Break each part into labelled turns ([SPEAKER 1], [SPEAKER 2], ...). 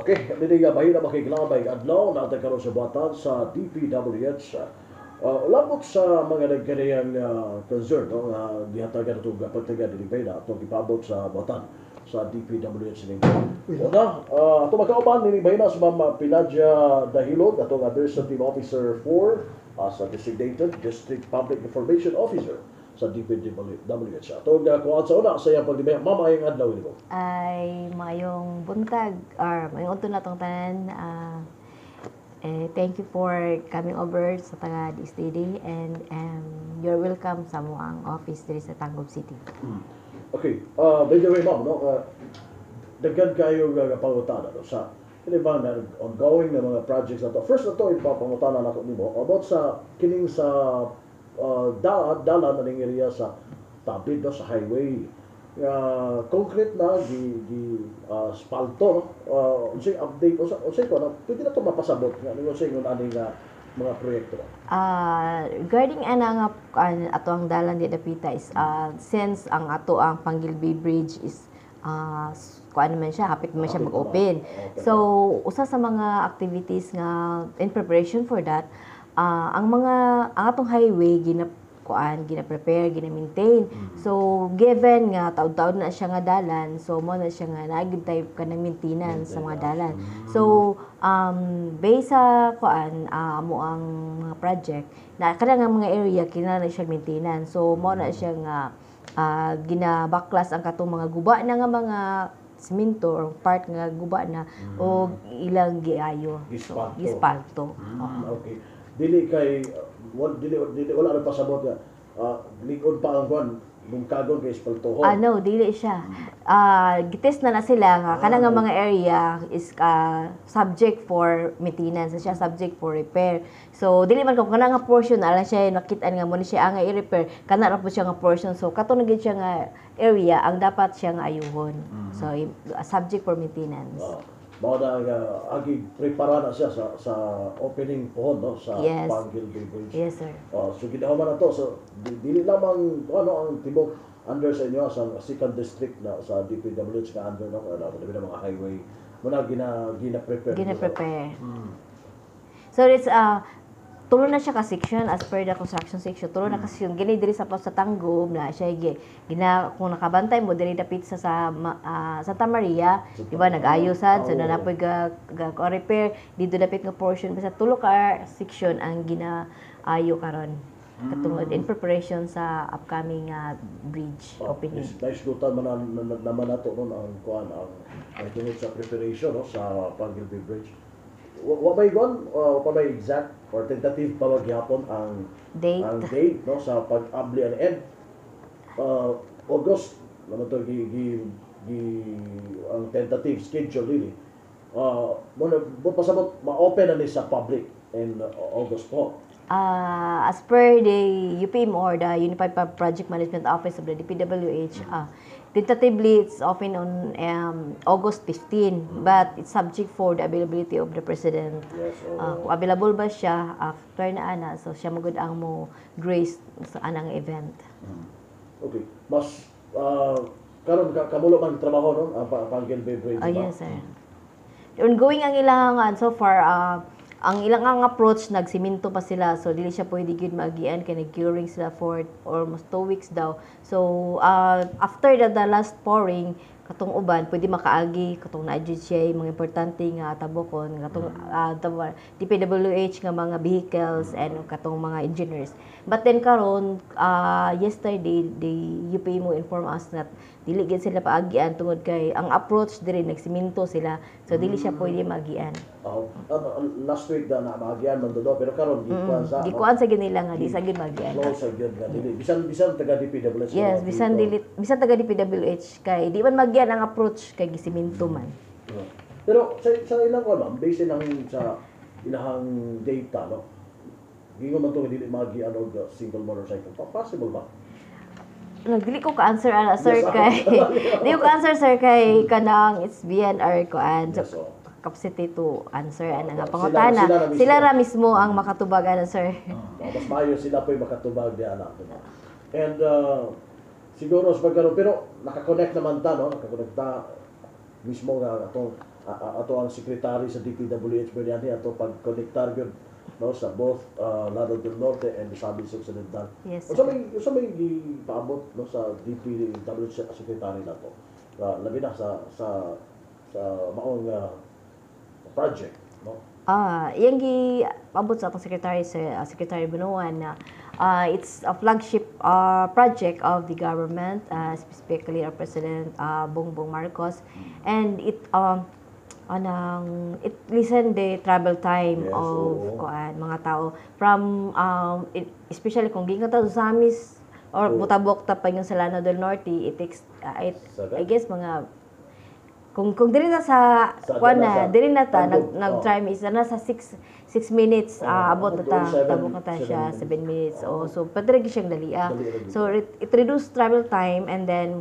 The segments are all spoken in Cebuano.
[SPEAKER 1] Okay, dili nga bahin na makiglamay adlaw natin karon sa buhatan sa DPWH. Labot sa mga nagkaniyang concern, no, nga gihatagan ato pagtaga dili ba na atong gipaabot sa buhatan sa DPWH ning. Una, ato makauban nini bahina sa Ma'am Pelagia Dahilog, atong Administrative Officer 4 as a designated District Public Information Officer sa DPWH. Atong kuan sa una sa iyang pagdibaya. Ma'am, maayong adlaw nimo.
[SPEAKER 2] Ay, maayong buntag or maayong udto na tong tanan. Eh, thank you for coming over sa taga DSTD and you're welcome sa among office diri sa Tangub City.
[SPEAKER 1] Okay, by the way, ma'am, no, daghan kayo nga pangutana, no, sa kini ba na ongoing na mga projects na to. First na to, ipapangutana nako nimo about sa kining sa dalan na ning area sa tabid, no, sa highway nga concrete na gi gi aspalto, no. Unsay update, unsay unsay ko no, pwede na to mapasabot nga unsay ngon ani nga mga proyekto?
[SPEAKER 2] Regarding ana nga ato ang dalan di dapita is since ang ato ang Panguil Bay Bridge is kuan naman siya, hapit naman siya
[SPEAKER 1] Hapit
[SPEAKER 2] mag-open.
[SPEAKER 1] naman.
[SPEAKER 2] So usa sa mga activities nga in preparation for that, ang mga ang atong highway gina kuan, gina-prepare, gina-maintain. So given nga taud-taud na siya nga dalan, so mo na siya nga naa gyud tay kanang maintenance sa mga dalan. So based sa kuan amo ang mga project na kanang nga mga area kinahanglan siya maintenance. So mo na siya nga ginabaklas ang katong mga guba na nga mga simento or part nga guba na o ilang giayo. So,
[SPEAKER 1] Gispalto.
[SPEAKER 2] Gispalto.
[SPEAKER 1] Okay. Dili kay dili dili wala na pasabot nga lig-on pa ang kuan bungkagon kay espaltohon.
[SPEAKER 2] Ah, no, dili siya. Gitest na na sila nga kanang nga mga area is subject for maintenance siya, subject for repair. So dili man kung kanang nga portion ala siya nakit-an nga mo ni siya ang i-repair, kana ra po siya nga portion. So kato na gid siya nga area ang dapat siya nga ayuhon. So subject for maintenance.
[SPEAKER 1] Mao na nga agi prepara na siya sa opening pohon, no, sa Panguil Bay Bridge.
[SPEAKER 2] Yes, sir.
[SPEAKER 1] So ginawa na to. So dili lamang ano ang tibok under sa inyo sa second district na sa DPWH nga under, no, ano na mga highway mo na gina gina prepare.
[SPEAKER 2] Gina-prepare. So it's tulo na siya ka section as per the construction section. Tulo na ka section gini diri sa Tangub na siya gina kung nakabantay mo diri dapit sa Santa Maria, di ba, nag-ayo sad so na napoy ga, ga repair dito dapit nga portion. Basta tulo ka section ang ginaayo karon katungod in preparation sa upcoming bridge opening.
[SPEAKER 1] Is naisgutan man naman nato nun ang kuan ang ay tungod sa preparation, no, sa Panguil Bay Bridge. Wa may kuan, wa pa may exact or tentative pa magyapon ang
[SPEAKER 2] date.
[SPEAKER 1] Ang date, no, sa pag-abli and end August naman to gi, gi, gi ang tentative schedule dili. Mo na mo pasabot ma-open na ni sa public in August po.
[SPEAKER 2] As per the UPM or the Unified Project Management Office of the DPWH, tentatively it's open on August 15, but it's subject for the availability of the President. Kung available ba siya after na ana, so siya magud ang mo grace sa anang event.
[SPEAKER 1] Okay. Mas karon ka kamulo man trabaho nun ang Panguil Bay Bridge
[SPEAKER 2] Oh,
[SPEAKER 1] ba?
[SPEAKER 2] Yes, sir. Ongoing ang ilang so far, ang ilang ang approach nagsiminto pa sila, so dili siya pwede gyud maagian kay nag-curing sila for almost 2 weeks daw. So after the last pouring, katong uban pwede makaagi, katong naa jud siya mga importante nga tabokon, katong DPWH nga mga vehicles and katong mga engineers. But then karon, yesterday the UP mo inform us that dili gyud sila paagian tungod kay ang approach diri nagsiminto sila, so dili siya pwede maagian.
[SPEAKER 1] Oh, last week na maagian man do, pero karon gikuan sa
[SPEAKER 2] Gikuan sa gyud nila nga di sa gyud maagian.
[SPEAKER 1] Close sa gyud nga dili bisan bisan taga DPWH.
[SPEAKER 2] Yes,
[SPEAKER 1] mga
[SPEAKER 2] bisan
[SPEAKER 1] dito.
[SPEAKER 2] Dili bisan taga DPWH kay di man magian ang approach kay gisiminto man.
[SPEAKER 1] Oo. Pero sa ilang kuan, ma'am, base lang sa ilahang data, no, gingon man to nga dili maagian og single motorcycle. Possible ba?
[SPEAKER 2] Nagdili ko ka-answer ana, sir, kay di ko ka-answer, sir, kay kanang it's BNR kuan. So,
[SPEAKER 1] Yes, oh.
[SPEAKER 2] capacity to answer ana nga
[SPEAKER 1] Sila-
[SPEAKER 2] pangutana.
[SPEAKER 1] sila na mismo.
[SPEAKER 2] Sila ra mismo ang makatubag ana, sir.
[SPEAKER 1] Oh, mas maayo sila po'y makatubag di ana, diba? And siguro sa pagkaroon, pero nakakonect naman ta, no? Nakakonekta mismo nga atong Ato ang secretary sa DPWH ba niya ato pag-konektar gyud, no, sa both Lanao del Norte and Misamis Occidental.
[SPEAKER 2] Yes,
[SPEAKER 1] Unsa
[SPEAKER 2] sir.
[SPEAKER 1] May gipaabot, no, sa DPWH secretary nato? Labi na sa maong project, no?
[SPEAKER 2] Iyang gi paabot sa atong secretary, sa Secretary Bunuan, na it's a flagship project of the government, specifically our President Bongbong Marcos, and it anang it lessen the travel time of kuan mga tao from especially kung gikan ta sa Misamis or Botabok ta pa yung sa Lanao del Norte, it takes
[SPEAKER 1] Seven?
[SPEAKER 2] I guess mga kung diri na sa
[SPEAKER 1] Sa
[SPEAKER 2] kuan
[SPEAKER 1] na
[SPEAKER 2] na
[SPEAKER 1] sa
[SPEAKER 2] diri na ta
[SPEAKER 1] Tagum,
[SPEAKER 2] nag
[SPEAKER 1] oh.
[SPEAKER 2] time is na nasa 6 minutes, abot na ta
[SPEAKER 1] doon seven-
[SPEAKER 2] tabok na ta
[SPEAKER 1] seven
[SPEAKER 2] siya
[SPEAKER 1] minutes.
[SPEAKER 2] 7 minutes. Oh, so pwede ra gyud siyang dali ah.
[SPEAKER 1] Dali ra gyud.
[SPEAKER 2] So it reduce travel time and then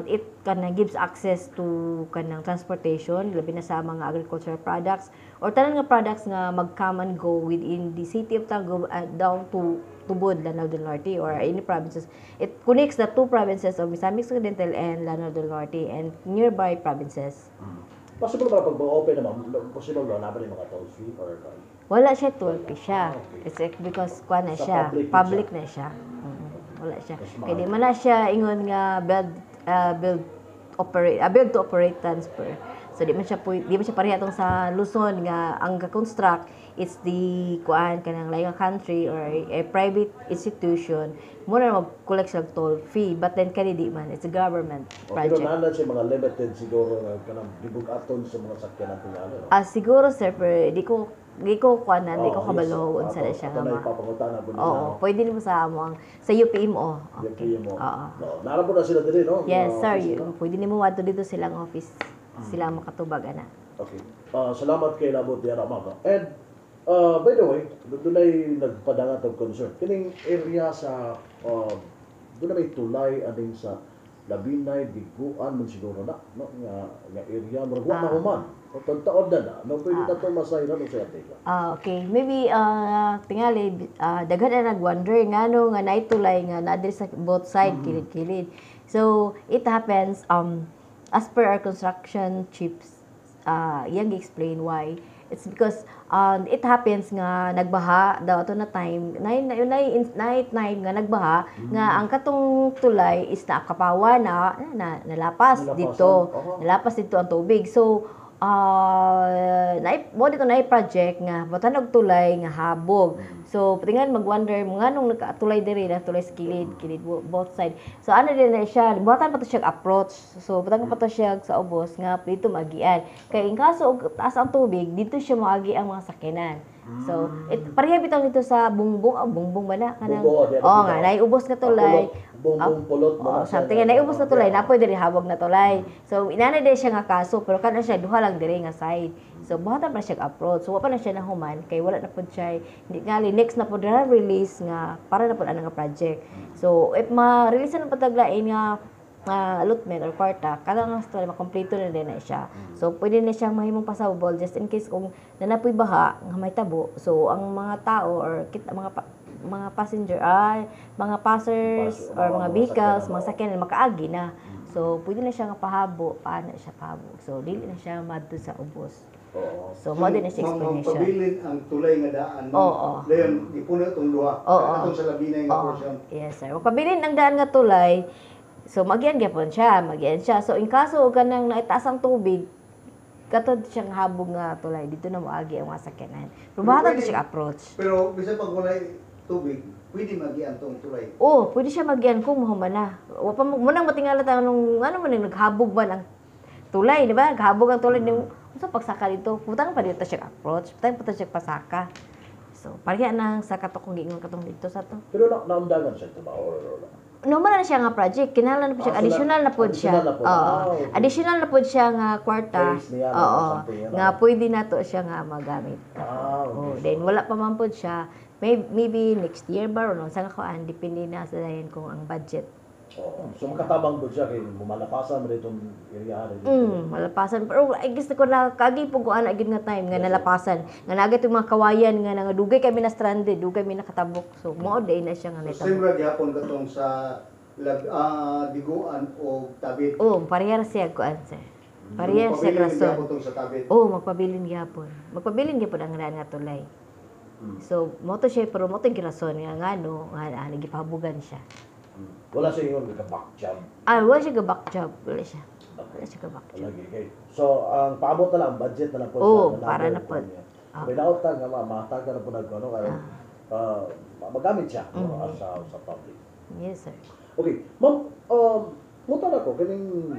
[SPEAKER 2] it kanang gives access to kanang transportation, labi na sa mga agricultural products or tanan nga products nga mag come and go within the city of Tagum down to Tubod, Lanao del Norte or any provinces. It connects the two provinces of Misamis Occidental and Lanao del Norte and nearby provinces.
[SPEAKER 1] Possible ba pag open naman, possible ba na ba mga toll fee or
[SPEAKER 2] Wala siya toll fee siya.
[SPEAKER 1] Ah, okay.
[SPEAKER 2] It's like because kuan na
[SPEAKER 1] Sa
[SPEAKER 2] siya,
[SPEAKER 1] public yun
[SPEAKER 2] public
[SPEAKER 1] siya.
[SPEAKER 2] na siya. Wala siya.
[SPEAKER 1] Mas
[SPEAKER 2] Kay di
[SPEAKER 1] mahal.
[SPEAKER 2] man na siya ingon nga build to operate transfer. So di man siya pareha atong sa Luzon nga ang ga-construct it's the kuan kanang like a country or a private institution mo na mag-collect sila og toll fee, but then kani di man, it's a government
[SPEAKER 1] O, pero
[SPEAKER 2] project.
[SPEAKER 1] naa na siya mga limited siguro nga kanang gibug-aton sa mga sakyanan tingali, no?
[SPEAKER 2] Ah, siguro, sir, pero di ko kuan na, di ko
[SPEAKER 1] Oh,
[SPEAKER 2] kabalo
[SPEAKER 1] yes.
[SPEAKER 2] unsa na siya
[SPEAKER 1] Ato
[SPEAKER 2] nga
[SPEAKER 1] na
[SPEAKER 2] ma.
[SPEAKER 1] ipapangutana po nila,
[SPEAKER 2] Oo,
[SPEAKER 1] no?
[SPEAKER 2] pwede nimo sa amo ang sa UPMO.
[SPEAKER 1] Okay. UPMO.
[SPEAKER 2] Oo.
[SPEAKER 1] No, naa ra po na sila diri, no?
[SPEAKER 2] Yes,
[SPEAKER 1] Mga
[SPEAKER 2] sir.
[SPEAKER 1] office nila.
[SPEAKER 2] Pwede nimo wadto dito silang office. Sila ang makatubag ana.
[SPEAKER 1] Okay. Salamat kay Labot diara, ma'am, no? And by the way, dunay nagpadangat og concern. Kining area sa doon na may tulay aning sa Labinay, Diguan man siguro na, no, nga area murag wa na human. O taon na na, no, pwede na to masayran o sa ate.
[SPEAKER 2] Ah, okay. Maybe tingali daghan na nag-wonder ngano nga naitulay nga naa diri sa both side kilid-kilid. So, it happens as per our construction chiefs, iyang explain why. It's because it happens nga nagbaha daw ato na time, na time nga nagbaha nga ang katong tulay is nakapawa na, na nalapas
[SPEAKER 1] Nalapasan.
[SPEAKER 2] dito. Nalapas dito ang tubig. So, mo dito na project nga butan og tulay nga habog. So, tingnan mag-wonder mo nganong nagkatulay diri na tulay sa kilid, kilid both side. So, ano din na siya, buhatan pa to siya approach. So, buhatan pa to siya sa ubos nga dito magian. Kay in kaso og taas ang tubig, dito siya maagi ang mga sakyanan. So, it pareha bitaw dito sa Bungbong, oh, Bungbong ba na kanang
[SPEAKER 1] Bungbong, oh, di
[SPEAKER 2] Oh, nga naiubos nga tulay.
[SPEAKER 1] Pulot, Bungbong pulot mo
[SPEAKER 2] Oh,
[SPEAKER 1] na siya
[SPEAKER 2] something nga naiubos na tulay, napoy diri habog na tulay. So inana din siya nga kaso, pero kana siya duha lang diri nga side. So buhatan pa na siya approach. So wa pa na siya nahuman kay wala na pud siya hindi ngali next na pud na release nga para na pud ana nga project. So if ma-release na pud taglain nga allotment or kwarta, kada nga story makompleto na din na siya. So pwede na siyang mahimong passable just in case kung nanapoy baha nga may tabo. So ang mga tao or kita mga passenger ay mga passers
[SPEAKER 1] Passer,
[SPEAKER 2] or mga
[SPEAKER 1] mga
[SPEAKER 2] vehicles,
[SPEAKER 1] sakyanan,
[SPEAKER 2] mga
[SPEAKER 1] oo.
[SPEAKER 2] sakyanan makaagi na. So pwede na siya nga pahabo, paano siya pahabo. So dili na siya madto sa ubos. So mo din na siya
[SPEAKER 3] Ma'am,
[SPEAKER 2] explanation.
[SPEAKER 3] pabilin ang tulay nga daan, ma'am.
[SPEAKER 2] Oo.
[SPEAKER 3] Dayon gipuno itong duha.
[SPEAKER 2] Oo.
[SPEAKER 3] Katong sa Labinay nga
[SPEAKER 2] Oo.
[SPEAKER 3] portion.
[SPEAKER 2] Yes, sir. Pabilin ang daan nga tulay. So magian gyapon siya, magian siya. So in kaso og kanang naitaas ang tubig, katod siyang habog nga tulay dito na moagi ang mga sakyanan. Pero buhatan
[SPEAKER 3] Pwede.
[SPEAKER 2] siya approach.
[SPEAKER 3] Pero bisan pag walay tubig, pwede magian tong tulay.
[SPEAKER 2] Oh, pwede siya magian kung mahuman na. Wa pa mo nang matingala ta nung ano man nang naghabog ba ang tulay, di ba? Naghabog ang tulay ning unsa pagsaka dito? Butang pa dito siya approach, butang pa siya pasaka. So, pareha na sa kato kung giingon katong dito sa to.
[SPEAKER 1] Pero na naundangan siya ito ba? Or
[SPEAKER 2] Normal na siya nga project, kinahanglan na po siya,
[SPEAKER 1] Ah, so
[SPEAKER 2] additional na po siya.
[SPEAKER 1] additional na po.
[SPEAKER 2] Oo.
[SPEAKER 1] Ah, okay.
[SPEAKER 2] Additional na po siya nga kwarta.
[SPEAKER 1] Phase niya, no?
[SPEAKER 2] Oo.
[SPEAKER 1] Something yan,
[SPEAKER 2] Nga
[SPEAKER 1] ah.
[SPEAKER 2] pwede na to siya nga magamit.
[SPEAKER 1] Ah, okay.
[SPEAKER 2] Oh, then wala pa man po siya. Maybe next year ba or no, sa kuan, depende na sa dayon kung ang budget.
[SPEAKER 1] Oo. So makatabang po siya kay mumalapasan mo itong area dito.
[SPEAKER 2] Malapasan. Pero I guess ko na kagi po ko ana gid nga time nga nalapasan. Nga nagat yung mga kawayan nga nangadugay kami na stranded, dugay mi nakatabok. So mao day na siya nga
[SPEAKER 3] So,
[SPEAKER 2] naitabo.
[SPEAKER 3] same ra gyapon katong sa Diguan o Tabid.
[SPEAKER 2] Oh, pareha ra siya kuan, sir. Parehas siya
[SPEAKER 3] Pabilin
[SPEAKER 2] rason.
[SPEAKER 3] gyapon tong sa Tabit.
[SPEAKER 2] Oh, magpabilin gyapon. Magpabilin gyapon ang daan nga tulay. So, mo to siya, pero mo to yung rason nga ngano nga nagipahabugan siya.
[SPEAKER 1] Wala siya ingon ka back job.
[SPEAKER 2] Ah, wala siya ga-back job, wala siya. Wala siya ga-back job.
[SPEAKER 1] Lagi kay. So ang paabot na lang, ang budget na lang po
[SPEAKER 2] Oo,
[SPEAKER 1] sa
[SPEAKER 2] para na po.
[SPEAKER 1] niya. May naot nga matag na po nag ano kay magamit siya, no, as sa public.
[SPEAKER 2] Yes, sir.
[SPEAKER 1] Okay, ma'am, muta na ko kining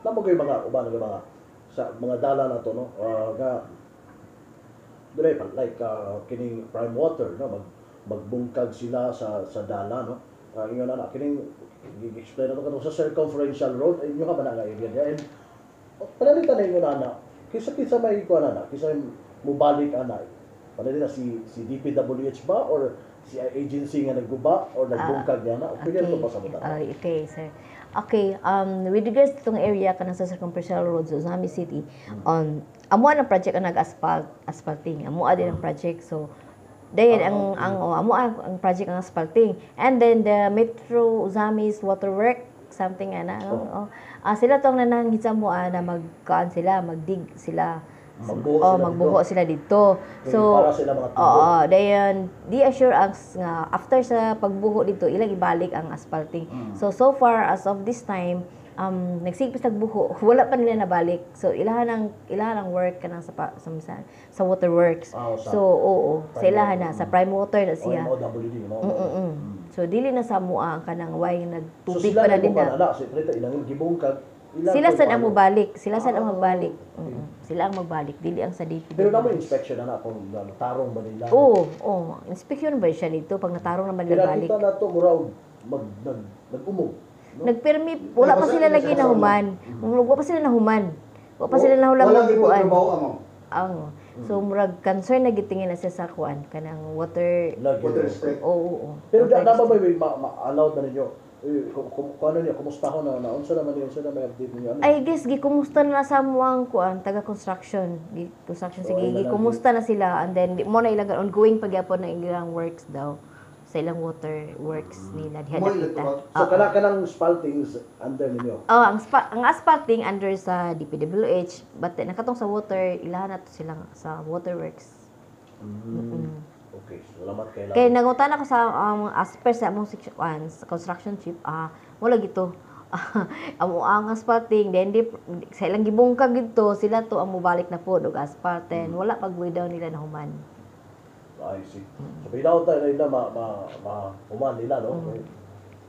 [SPEAKER 1] namo kay mga uban nga mga sa mga dala na to, no, nga dire pa like kining Prime Water, no, magbungkag sila sa dala, no. Ingon na na kining gi-explain na to katong sa circumferential road inyo ka ba na nga area niya, and panalitan na ingon na kisa kisa may kuan na kisa mubalik ana, panalitan si DPWH ba or si agency nga nagguba or nagbungkag niya na opinion ko pa sa muta?
[SPEAKER 2] Okay, sir. Okay, with regards to itong area kanang sa circumferential road sa Ozamiz City, amo ang project ang nag-asphalt, asphalting. Amo din ang project. So, dayon ang oh, amo ang project ang asphalting. And then the Metro Ozamiz Waterwork something ana, no? Oh. Ah, sila tong nananghit sa mo na magkaan sila, magdig sila.
[SPEAKER 1] Magbuho
[SPEAKER 2] Oh,
[SPEAKER 1] sila
[SPEAKER 2] magbuho
[SPEAKER 1] dito.
[SPEAKER 2] sila dito.
[SPEAKER 1] Okay,
[SPEAKER 2] So,
[SPEAKER 1] para sila mga tubo.
[SPEAKER 2] Oo, dayon di assure ang nga after sa pagbuho dito ilang ibalik ang asphalting. So so far as of this time, nagsigpis nagbuho, wala pa nila nabalik. So ilahan ang work kanang sa waterworks.
[SPEAKER 1] Ah,
[SPEAKER 2] So oo, sa
[SPEAKER 1] Prime
[SPEAKER 2] ilahan
[SPEAKER 1] Water.
[SPEAKER 2] na sa Prime Water na
[SPEAKER 1] O
[SPEAKER 2] siya.
[SPEAKER 1] MOWD, no?
[SPEAKER 2] So dili na sa mua ang kanang way
[SPEAKER 1] So
[SPEAKER 2] nagtubig
[SPEAKER 1] sila
[SPEAKER 2] pa na din
[SPEAKER 1] na
[SPEAKER 2] na.
[SPEAKER 1] na si Preta ilang gibungkag ilang
[SPEAKER 2] Sila
[SPEAKER 1] po
[SPEAKER 2] sad ang
[SPEAKER 1] ano.
[SPEAKER 2] mobalik, sila sad ang magbalik. Sila ang magbalik, dili ang sa DPWH.
[SPEAKER 1] Pero namo inspection na na kung ano, tarong ba nila.
[SPEAKER 2] Oo. Inspection ba siya dito pag natarong naman nila balik?
[SPEAKER 1] Kaya kita na to mura og mag nag nag-umog. No?
[SPEAKER 2] Nagpirmi, wala pa
[SPEAKER 3] Basta
[SPEAKER 2] sila
[SPEAKER 3] hindi
[SPEAKER 2] lagi
[SPEAKER 3] siya
[SPEAKER 2] nahuman. Wala pa sila nahuman. Wala pa sila nahulang
[SPEAKER 3] Wala gyud
[SPEAKER 2] magbuan.
[SPEAKER 3] trabaho amo.
[SPEAKER 2] Ang so murag concern na gitingin na siya sa kuan kanang water.
[SPEAKER 1] Lagi.
[SPEAKER 3] Water district.
[SPEAKER 2] Oo.
[SPEAKER 1] Pero
[SPEAKER 2] Water
[SPEAKER 1] da ba
[SPEAKER 2] district.
[SPEAKER 1] may ma-allowed na ninyo? Eh, kung ano niyo, kumusta ko na, na unsa naman niyo, unsa na may update ninyo? Ano?
[SPEAKER 2] I guess gikumusta na sa muang kuan taga construction. Gi construction
[SPEAKER 1] So,
[SPEAKER 2] sige,
[SPEAKER 1] ila na
[SPEAKER 2] gikumusta na sila and then mo na ilang ongoing pagyapon na ilang works daw sa ilang water works nila diha
[SPEAKER 3] Mo ilang
[SPEAKER 2] dapita.
[SPEAKER 3] tubag?
[SPEAKER 1] So kana kanang spaltings under ninyo.
[SPEAKER 2] Oh, ang asphalting under sa DPWH, but then, nakatong sa water, ilahan na to silang sa waterworks.
[SPEAKER 1] Okay, salamat kay
[SPEAKER 2] Kay nangutan ako sa as per sa among section 1, sa construction chief, wala gito. Amo ang asphalting, then di, sa ilang gibungkag dito, sila to ang mobalik na po og asphalt, then wala pag daw nila nahuman.
[SPEAKER 1] I see. So bitaw tayo na ma ma ma human nila, no.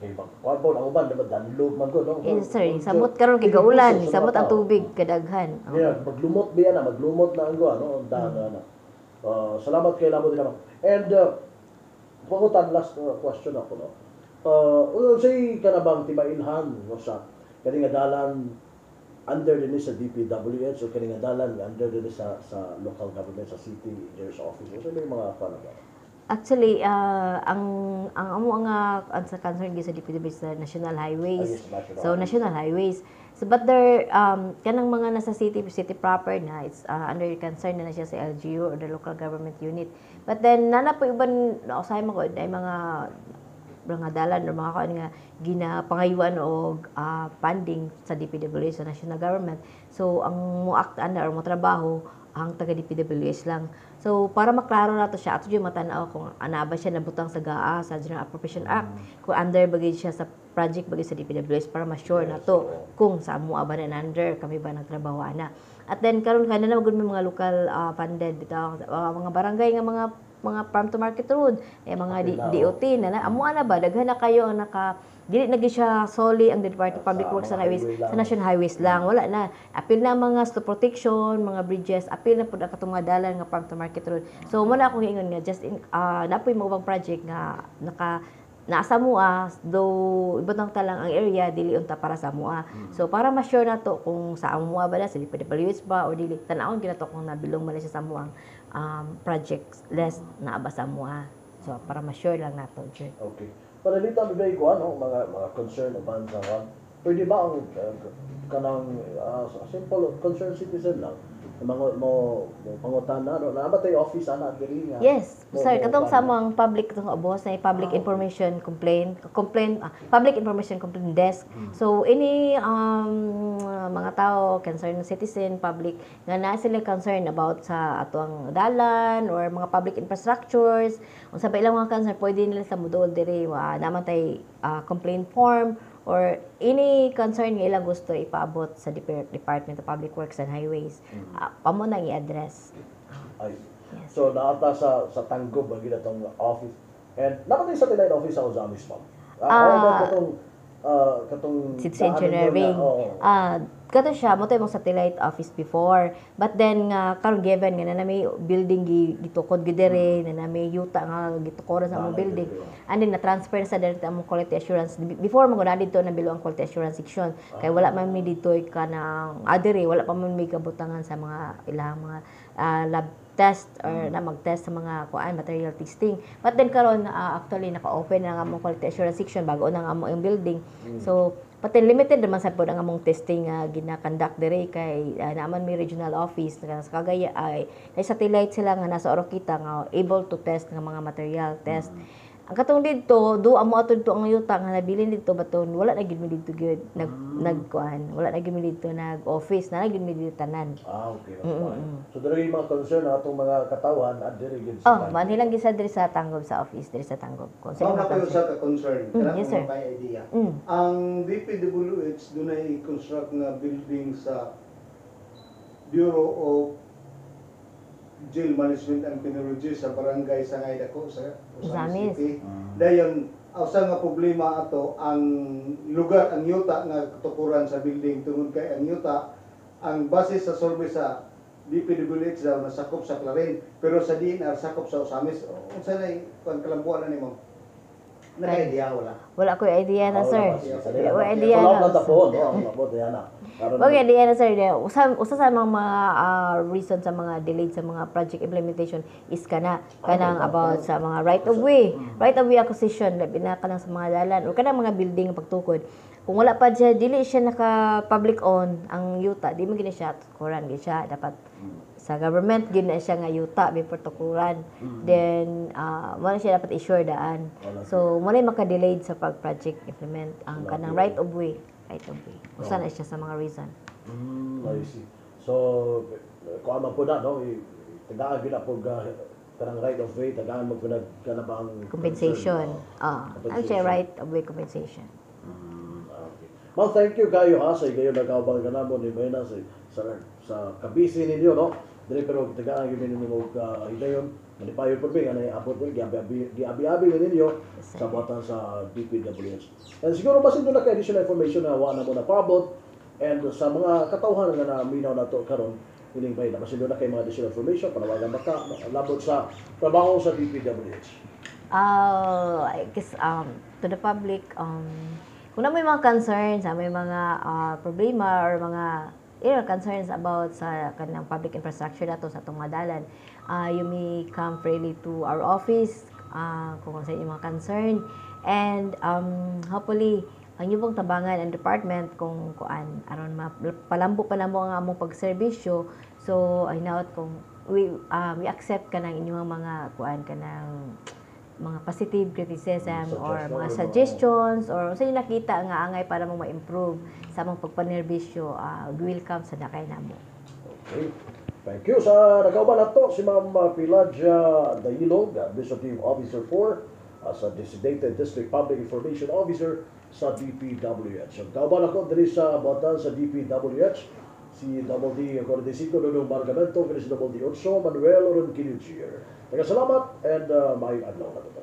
[SPEAKER 1] Kay mag kuan po ang uban diba danlog man gud, no.
[SPEAKER 2] Eh, sir, samot karon kay gaulan, samot ang tubig kadaghan. Oh.
[SPEAKER 1] Yeah, maglumot biya na, maglumot na ang guan, no, ang daan na. Salamat kay Lamo din naman. And pangutan last question ako, no. Unsay ka na bang timailhan, no, sa kani nga dalan under din ni sa DPWH o kani nga dalan nga under din ni sa local government, sa city engineer's office? Unsa may mga kuan ba?
[SPEAKER 2] Actually, ang amo ang sa concern gyud sa DPWH sa national highways.
[SPEAKER 1] Ah, yes, national
[SPEAKER 2] So
[SPEAKER 1] highways.
[SPEAKER 2] national highways. So but there kanang mga nasa city city proper na, it's under concern na, na siya sa LGU or the local government unit. But then nana po uban na usahay mo ko ay mga dalan or mga kuan nga ginapangayuan og funding sa DPWH, sa national government. So ang mo-act ana or mo trabaho ang taga DPWH lang. So para maklaro nato siya, ato jud matan-aw kung ana ba siya nabutang sa GAA, sa General Appropriation Act, kung under ba gyud siya sa project ba gyud sa DPWH para ma-sure na to kung sa amo ba na under kami ba nagtrabaho ana. At then karon kay na gud may mga local funded bitaw mga barangay nga mga farm to market road eh, mga
[SPEAKER 1] Apil na,
[SPEAKER 2] DOT na, na amo ana ba daghan na kayo ang naka dili na gyud siya solely ang Department of Public
[SPEAKER 1] Sa
[SPEAKER 2] Works
[SPEAKER 1] mga
[SPEAKER 2] and Highways
[SPEAKER 1] highway lang.
[SPEAKER 2] sa national highways lang, wala na, apil na ang mga slope protection, mga bridges, apil na pud ang katong mga dalan nga farm to market road. So mo na akong giingon nga just in napoy mga ubang project nga naka nasa mua though ibutang ta lang ang area dili unta para sa mua. So para ma-sure na to kung sa amua ba na sa DPWH ba or dili, tan-awon gyud na to kung nabilong man na siya sa amuang project list na ba sa mua. So para ma-sure lang nato jud.
[SPEAKER 1] Okay. Panalita bibay ko ano mga concern uban sa kan. Pwede ba ang kanang simple concerned citizen lang Mga mo pangutana, no, naa ba tay office ana diri nga?
[SPEAKER 2] Yes, sir,
[SPEAKER 1] mo
[SPEAKER 2] katong sa
[SPEAKER 1] kuan?
[SPEAKER 2] Among public itong abos na public information complaint, public information complaint desk. So any mga tao, concerned citizen, public nga naa sila concern about sa atoang dalan or mga public infrastructures, unsa ba ilang mga concern, pwede nila sa muduol diri, naman tay complaint form or any concern nga ilang gusto ipaabot sa Department of Public Works and Highways. Amo nang i-address.
[SPEAKER 1] Ay.
[SPEAKER 2] Yes.
[SPEAKER 1] So naata sa Tanggob ang ginatong office. And naa tay satellite office sa Ozamiz, ma'am? Ah, katong
[SPEAKER 2] City
[SPEAKER 1] daan ninyo
[SPEAKER 2] engineering.
[SPEAKER 1] na, oo.
[SPEAKER 2] Kato siya, mo mong satellite office before. But then nga karon, given nga na may building gitukod gid diri, na may yuta nga gitukoran sa among
[SPEAKER 1] Balay
[SPEAKER 2] building.
[SPEAKER 1] diri, oh.
[SPEAKER 2] And then na-transfer sa diri among quality assurance. Before mo na dito na bilo ang quality assurance section. Kay wala man mi dito kanang diri wala pa man mi kabutangan sa mga ilang mga lab test or na mag-test sa mga kuan, material testing. But then karon actually naka-open na ang among quality assurance section, bago na ang among building. So pati limited naman sa pod ang among testing nga gina-conduct diri kay naman may regional office na sa Cagayan ay ay satellite sila nga nasa Oroquieta nga able to test nga mga material test. Ang katong didto, do amo ato dito ang yuta nga nabilin didto, baton wala na gid mi didto gyud nagkuan, wala na gid mi didto nag office, na gid mi didto tanan.
[SPEAKER 1] Ah, okay. So diri yung mga concern na atong mga katawan at diri gid sa
[SPEAKER 2] Oh,
[SPEAKER 1] Tanggob.
[SPEAKER 2] manhilang gisa diri sa Tanggob, sa office diri sa Tanggob. Kung sila
[SPEAKER 3] Mao na
[SPEAKER 2] mga
[SPEAKER 3] kayo
[SPEAKER 2] concern.
[SPEAKER 3] sa ka-concern. Kana
[SPEAKER 2] Yes, sir.
[SPEAKER 3] kung may idea. Ang DPWH dunay i-construct nga building sa Bureau of Jail Management and Penology sa Barangay Sangay Dako sa Ozamiz
[SPEAKER 2] Ozamiz.
[SPEAKER 3] City. Dayon usa nga problema ato ang lugar, ang yuta nga tukuran sa building, tungod kay ang yuta, ang base sa survey sa DPWH daw nasakop sa Clarin pero sa DENR sakop sa Ozamiz. Unsa na kuan kalambuan na nimo? Naka-idea wala?
[SPEAKER 2] Wala ko idea na,
[SPEAKER 1] Ah,
[SPEAKER 2] sir.
[SPEAKER 1] wala pa.
[SPEAKER 2] Wala idea
[SPEAKER 1] Wala
[SPEAKER 2] na.
[SPEAKER 1] pa tapon, no? Wala po, Diana.
[SPEAKER 2] Okay, idea na, sir. Usa sa mga reason sa mga delayed sa mga project implementation is kanang about sa mga right of way. Right of way acquisition, labi na kanang sa mga dalan o kanang mga building pagtukod. Kung wala pa siya, dili siya naka public own ang yuta, di mo gini siya tukuran gid siya, dapat sa government gid na siya nga yuta before tukuran. Then wala siya dapat i-sure daan.
[SPEAKER 1] Wala.
[SPEAKER 2] So mo na maka-delayed sa pag-project implement ang
[SPEAKER 1] Wala
[SPEAKER 2] kanang
[SPEAKER 1] gyud.
[SPEAKER 2] right of way, right of way. Usa na siya sa mga reason.
[SPEAKER 1] I see. So, kung ano po na, no? Tagaan gyud na po kanang right of way, tagaan mo po nag kana ba ang
[SPEAKER 2] Compensation.
[SPEAKER 1] concern,
[SPEAKER 2] Ah, ano siya,
[SPEAKER 1] Compensation.
[SPEAKER 2] right of way compensation.
[SPEAKER 1] Okay. Well, thank you kayo ha sa igayon nagkaubang ka namo ni Mayna sa kabisi ninyo, no? Dili pero tagaan gyud ninyo og higayon. Malipayon po mi nga abot mo giabi giabi-abi ninyo
[SPEAKER 2] Yes, sir.
[SPEAKER 1] sa buhatan sa DPWH. And siguro basin duna kay additional information na wa na mo napabot and sa mga katawhan nga naminaw nato karon ining bay na, basin duna kay mga additional information, panawagan baka labot sa trabaho sa DPWH.
[SPEAKER 2] I guess to the public, kung na may mga concerns, may mga problema or mga concerns about sa kanang public infrastructure nato sa atong mga dalan, you may come freely to our office kung sa inyong mga concern. And hopefully, ang inyong tabangan ang department kung kuan aron mapalambo pa namo ang among pagserbisyo. So ay naot kung we accept kanang inyong mga kuan, kanang mga positive criticism or
[SPEAKER 1] Suggestion
[SPEAKER 2] mga
[SPEAKER 1] or
[SPEAKER 2] suggestions or sa inyo nakita nga angay para mo ma-improve sa among pagpanerbisyo, welcome sa dakay namo.
[SPEAKER 1] Okay. Thank you sa nakauban nato si Ma'am Pelagia Dayilog, Administrative Officer 4, as a Designated District Public Information Officer sa DPWH. So, kauban ako diri sa buhatan sa DPWH, si Double D 45 Dudong Bargamento, kini si Double D 8 Manuel Ronquillo Jr. Salamat and maayong adlaw na to.